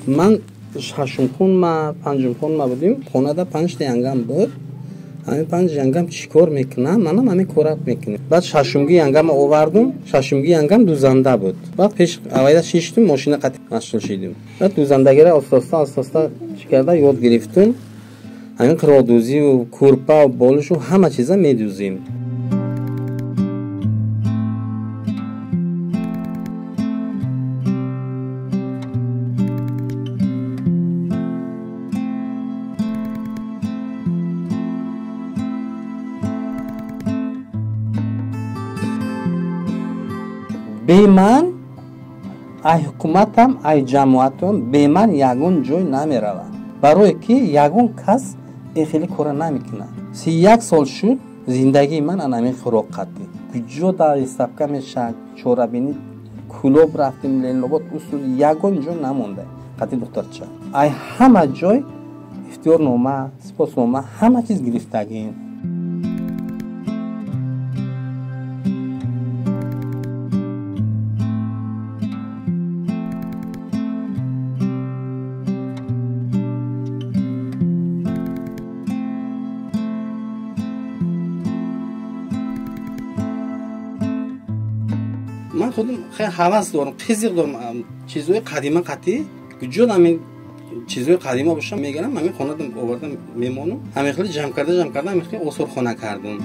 Ман шашумхун ма, панҷумхун ма будим, хонада панҷта янгам буд. Ҳамин панҷ янгам чӣ кор мекунам, манам ҳамин корак мекунем. Баъд шашумги янгама овардум, шашумги янгам дузанда буд. Баъд пеш авайда шиштум, мошина қати машғул шидим. Баъд дузандагиро оста-оста оста-оста чӣ карда ёд гирифтум. Ҳамин қироқдӯзиву кӯрпаву болишу ҳама чиза медӯзем. Беман ай ҳукуматам, ай ҷамоатам беман ягон ҷой намеравад. Барое ки ягон кас ин хеле кора намекунад. 31 сол шуд зиндагии ман ан ҳамин хӯрок қатӣ. Куҷо дар ставка мешавад, чорабинӣ, Кӯлоб рафтем, Ленинобод, усул ягон ҷой намонда қатӣ духтарча. Ай ҳама ҷой ихтиёрнома, сипоснома, ҳама чиз гирифтагием. Ман худам хеле ҳавас дорам, қизиқ дорам чизҳои қадима қатӣ. Куҷо ҳамин чизҳои қадима бошам мегарам, ҳамин хонада оварда мемонам. Ҳамин хеле ҷамъ карда, ҷамъ карда, ҳамин хеле осорхона кардам.